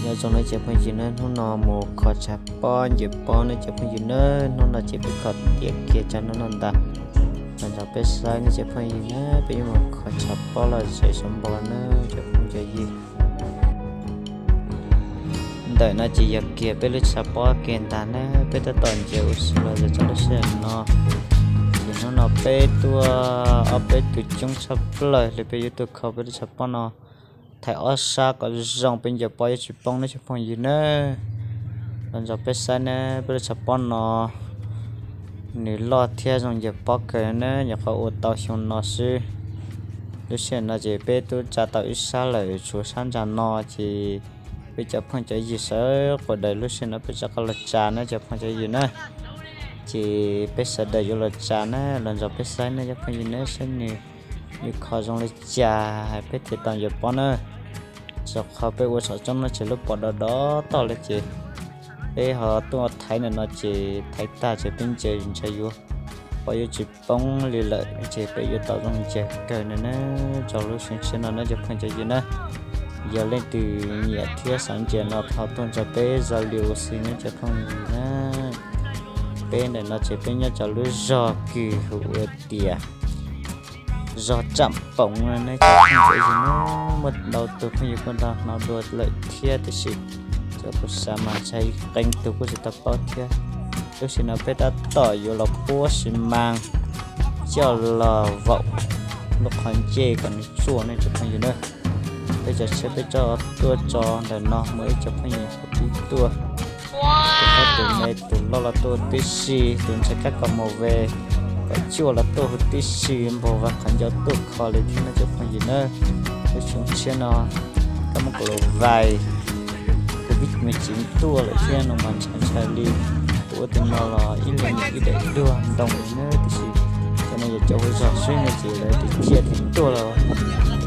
Nyob zoo nej cov phooj ywg nawb, hnub no mus kho tshav pob ncaws pob nej cov phooj ywg nawb. Hnub no ces peb kho tiav kiag tsam no no ntag. Los nrog peb saib nej cov phooj ywg nawb, peb yuav mus kho tshav pob los zem sab npoo nawb cov phooj cov ywg. Ntawm no ces yog kiag peb lub tshav pob kiag ntag nawb, peb tab tom ncaws ua si los zem txog lub sij hawm no. Ces hnub no peb tuaj ob peb tug coob tshaj plaws li peb yuav tuaj kho peb lub tshav pob no. Thaiv ob sab kom zoo peb ncaws pob yuav tsis poob nawb cov phooj ywg nawb. Los nrog peb saib nawb, peb lub tshav pob no nws loj thiab zoo ncaws pob kawg nawb, nyuam qhuav ua tau xyoo no xwb. Lub sij hawm no ces peb twb tsa tau ib sab lawm, tshuav sab ntsa no ces peb cov phooj cov ywg sawv quas daws lub sij hawm no peb rov qab los tsa nawb cov phooj cov ywg nawb. Ces peb sawv daws yuav los tsa nawb, los nrog peb saib nawb cov phooj ywg nawb, saib nws, nws kho zoo li cas peb thiaj tau ncaws pob nawb. Rau qhov peb ua saum roob no ces lub pob dov dov toj li ces peb ho tuaj thaiv ntawm no ces thaiv tag ces peb ncaws ntshai yuav, pob yuav tsis poob li lawm ces peb yuav tau zoo ncaws kawg no nawb rau lub xyoo tshiab no nawb cov phooj cov ywg nawb. Yog leej twg nyiam thiab xav ncaws no thov tuaj nrog peb zaj liu ua si nawb cov phooj ywg nawb. Peb ntawm no ces peb nyob rau lub zog kws hu ua tias zog Tsam Poom no nawb cov phooj ywg nawb. Muaj ntau tus phooj ywg kuj nrog hnov dua lawm thiab tiam sis cov kuv xav mas ntshai qee tus kuj tsis tau paub thiab. Lub sij hawm no peb tab tom yuav los puab xis mas coj los vaum lub qhov ncej kom nws tsuaj nawb cov phooj ywg nawb. Peb cov tshiab peb coj tuaj tso ntawm no, muaj ib cov phooj ywg tib tuaj, tus qab tus me tus loj los tuaj tib si, tus ntshai kab kaus mos ve kom cuaj los tuaj huv tib si, npog vas qhov ncauj tuaj kho li thiab nawb cov phooj ywg nawb. Lub xyoo tshiab no kab mob kaum los vais covid me tsiv tuaj lawm thiab no mas ntshai ntshai li. Tus ua tus no los ib leeg ib daim duag ntoo li nawb, tiam sis cov no yog cov hu zog xwb no ces lawv tus ciaj thiaj tuaj los